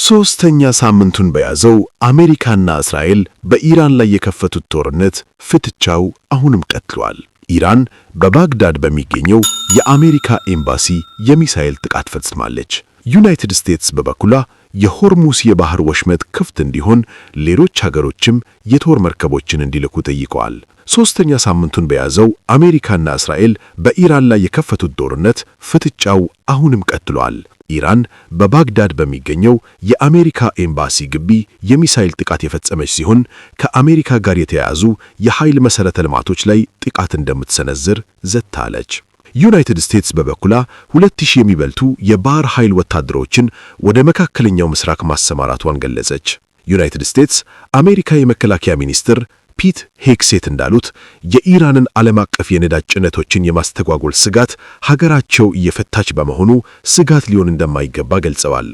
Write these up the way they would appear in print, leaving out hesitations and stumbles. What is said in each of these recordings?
ሦስተኛ ሳምንቱን በያዘው አሜሪካና እስራኤል በኢራን ላይ የከፈቱት ጦርነት ፍጥጫው አሁንም ቀጥሏል። ኢራን በባግዳድ በሚገኘው የአሜሪካ ኤምባሲ የሚሳኤል ጥቃት ፈጽማለች። ዩናይትድ ስቴትስ በበኩሏ የሆርሙስ የባህር ወሽመጥ ክፍት እንዲሆን ሌሎች ሀገሮችም የጦር መርከቦችን እንዲልኩ ጠይቀዋል። ሦስተኛ ሳምንቱን በያዘው አሜሪካና እስራኤል በኢራን ላይ የከፈቱት ጦርነት ፍጥጫው አሁንም ቀጥሏል። ኢራን በባግዳድ በሚገኘው የአሜሪካ ኤምባሲ ግቢ የሚሳኤል ጥቃት የፈጸመች ሲሆን ከአሜሪካ ጋር የተያያዙ የኃይል መሠረተ ልማቶች ላይ ጥቃት እንደምትሰነዝር ዝታለች። ዩናይትድ ስቴትስ በበኩሏ 2000 የሚበልጡ የባህር ኃይል ወታደሮችን ወደ መካከለኛው ምስራቅ ማሰማራቷን ገለጸች። ዩናይትድ ስቴትስ አሜሪካ የመከላከያ ሚኒስትር ፒት ሄግሴት እንዳሉት የኢራንን ዓለም አቀፍ የነዳጅ ጭነቶችን የማስተጓጎል ስጋት ሀገራቸው እየፈታች በመሆኑ ስጋት ሊሆን እንደማይገባ ገልጸዋል።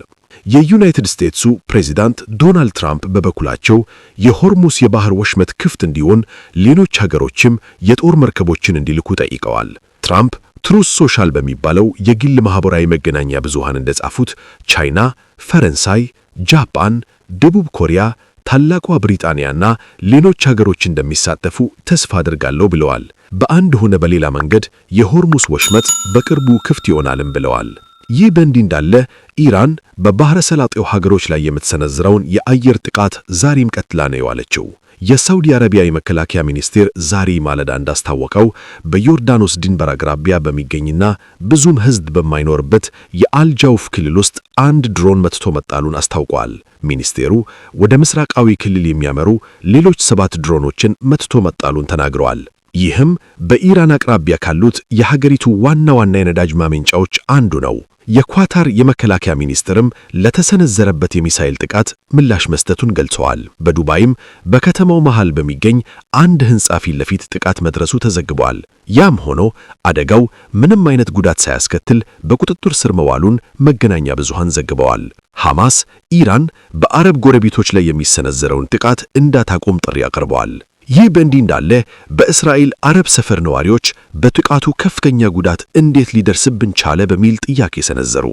የዩናይትድ ስቴትሱ ፕሬዚዳንት ዶናልድ ትራምፕ በበኩላቸው የሆርሙስ የባህር ወሽመጥ ክፍት እንዲሆን ሌሎች ሀገሮችም የጦር መርከቦችን እንዲልኩ ጠይቀዋል። ትራምፕ ትሩዝ ሶሻል በሚባለው የግል ማህበራዊ መገናኛ ብዙሃን እንደጻፉት ቻይና፣ ፈረንሳይ፣ ጃፓን፣ ደቡብ ኮሪያ፣ ታላቋ ብሪጣንያና ሌሎች ሀገሮች እንደሚሳተፉ ተስፋ አድርጋለሁ ብለዋል። በአንድ ሆነ በሌላ መንገድ የሆርሙስ ወሽመጥ በቅርቡ ክፍት ይሆናልም ብለዋል። ይህ በእንዲህ እንዳለ ኢራን በባህረ ሰላጤው ሀገሮች ላይ የምትሰነዝረውን የአየር ጥቃት ዛሬም ቀጥላ ነው የዋለችው። የሳውዲ አረቢያ የመከላከያ ሚኒስቴር ዛሬ ማለዳ እንዳስታወቀው በዮርዳኖስ ድንበር አቅራቢያ በሚገኝና ብዙም ሕዝብ በማይኖርበት የአልጃውፍ ክልል ውስጥ አንድ ድሮን መትቶ መጣሉን አስታውቋል። ሚኒስቴሩ ወደ ምስራቃዊ ክልል የሚያመሩ ሌሎች 7 ድሮኖችን መትቶ መጣሉን ተናግረዋል። ይህም በኢራን አቅራቢያ ካሉት የሀገሪቱ ዋና ዋና የነዳጅ ማመንጫዎች አንዱ ነው። የኳታር የመከላከያ ሚኒስትርም ለተሰነዘረበት የሚሳኤል ጥቃት ምላሽ መስጠቱን ገልጸዋል። በዱባይም በከተማው መሃል በሚገኝ አንድ ሕንፃ ፊት ለፊት ጥቃት መድረሱ ተዘግቧል። ያም ሆኖ አደጋው ምንም አይነት ጉዳት ሳያስከትል በቁጥጥር ስር መዋሉን መገናኛ ብዙሃን ዘግበዋል። ሐማስ ኢራን በአረብ ጎረቤቶች ላይ የሚሰነዘረውን ጥቃት እንዳታቆም ጥሪ አቅርበዋል። ይህ በእንዲህ እንዳለ በእስራኤል አረብ ሰፈር ነዋሪዎች በጥቃቱ ከፍተኛ ጉዳት እንዴት ሊደርስብን ቻለ በሚል ጥያቄ ሰነዘሩ።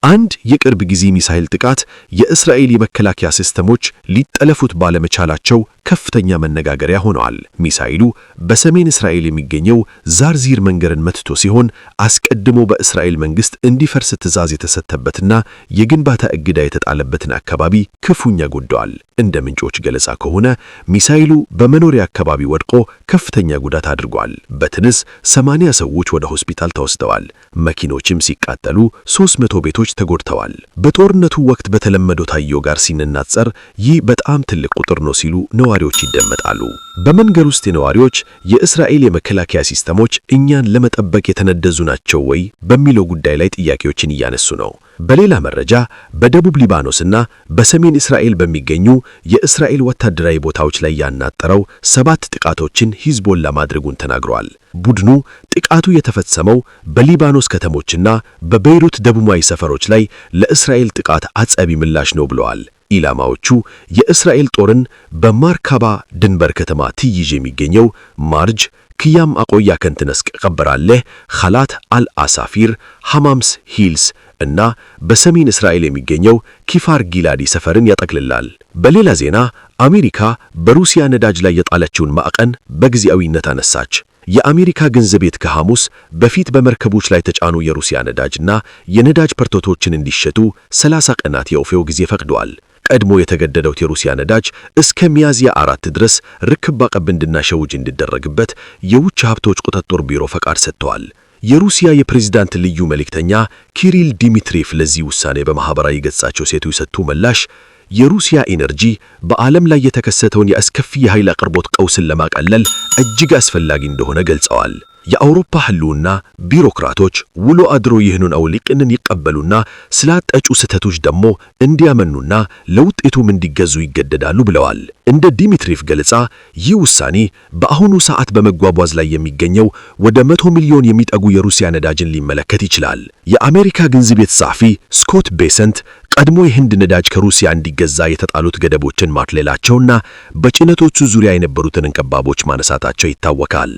አንድ የቅርብ ጊዜ ሚሳኤል ጥቃት የእስራኤል የመከላከያ ሲስተሞች ሊጠለፉት ባለመቻላቸው ከፍተኛ መነጋገሪያ ሆነዋል። ሚሳኤሉ በሰሜን እስራኤል የሚገኘው ዛርዚር መንገድን መትቶ ሲሆን አስቀድሞ በእስራኤል መንግስት እንዲፈርስ ትዕዛዝ የተሰጠበትና የግንባታ እገዳ የተጣለበትን አካባቢ ክፉኛ ጎድተዋል። እንደ ምንጮች ገለጻ ከሆነ ሚሳኤሉ በመኖሪያ አካባቢ ወድቆ ከፍተኛ ጉዳት አድርጓል። በትንሽ 80 ሰዎች ወደ ሆስፒታል ተወስደዋል። መኪኖችም ሲቃጠሉ 300 ቤቶች ተጎድተዋል። በጦርነቱ ወቅት በተለመደው ታየው ጋር ሲነጻጸር ይህ በጣም ትልቅ ቁጥር ነው ሲሉ ነዋሪዎች ይደመጣሉ። በመንገር ውስጥ ነዋሪዎች የእስራኤል የመከላከያ ሲስተሞች እኛን ለመጠበቅ የተነደዙ ናቸው ወይ በሚለው ጉዳይ ላይ ጥያቄዎችን እያነሱ ነው። በሌላ መረጃ በደቡብ ሊባኖስና በሰሜን እስራኤል በሚገኙ የእስራኤል ወታደራዊ ቦታዎች ላይ ያናጠረው 7 ጥቃቶችን ሂዝቦላ ማድረጉን ተናግሯል። ቡድኑ ጥቃቱ የተፈጸመው በሊባኖስ ከተሞችና በቤይሩት ደቡባዊ ሰፈሮች ላይ ለእስራኤል ጥቃት አጸቢ ምላሽ ነው ብለዋል። ኢላማዎቹ የእስራኤል ጦርን በማርካባ ድንበር ከተማ ትይዥ የሚገኘው ማርጅ ክያም አቆያ ከንትነስቅ ቀበራለህ፣ ኻላት አልአሳፊር፣ ሐማምስ ሂልስ እና በሰሜን እስራኤል የሚገኘው ኪፋር ጊላዲ ሰፈርን ያጠቅልላል። በሌላ ዜና አሜሪካ በሩሲያ ነዳጅ ላይ የጣለችውን ማዕቀን በጊዜያዊነት አነሳች። የአሜሪካ ገንዘብ ቤት ከሐሙስ በፊት በመርከቦች ላይ ተጫኑ የሩሲያ ነዳጅና የነዳጅ ፐርቶቶችን እንዲሸጡ 30 ቀናት የኦፌው ጊዜ ፈቅደዋል። ቀድሞ የተገደደው የሩሲያ ነዳጅ እስከ ሚያዝያ 4 ድረስ ርክብ አቀብ እንድናሸውጅ እንዲደረግበት የውጭ ሀብቶች ቁጥጥር ቢሮ ፈቃድ ሰጥተዋል። የሩሲያ የፕሬዝዳንት ልዩ መልእክተኛ ኪሪል ዲሚትሪፍ ለዚህ ውሳኔ በማህበራዊ ገጻቸው ሴቱ የሰጡ ምላሽ የሩሲያ ኢነርጂ በዓለም ላይ የተከሰተውን የአስከፊ የኃይል አቅርቦት ቀውስን ለማቃለል እጅግ አስፈላጊ እንደሆነ ገልጸዋል። የአውሮፓ ህልውና ቢሮክራቶች ውሎ አድሮ ይህንን አውሊቅንን ይቀበሉና ስላጠጩ ስህተቶች ደግሞ እንዲያመኑና ለውጤቱም እንዲገዙ ይገደዳሉ ብለዋል። እንደ ዲሚትሪፍ ገለጻ ይህ ውሳኔ በአሁኑ ሰዓት በመጓጓዝ ላይ የሚገኘው ወደ 100 ሚሊዮን የሚጠጉ የሩሲያ ነዳጅን ሊመለከት ይችላል። የአሜሪካ ገንዘብ ቤት ጸሐፊ ስኮት ቤሰንት ቀድሞ የህንድ ነዳጅ ከሩሲያ እንዲገዛ የተጣሉት ገደቦችን ማቅለላቸውና በጭነቶቹ ዙሪያ የነበሩትን እንቅባቦች ማነሳታቸው ይታወቃል።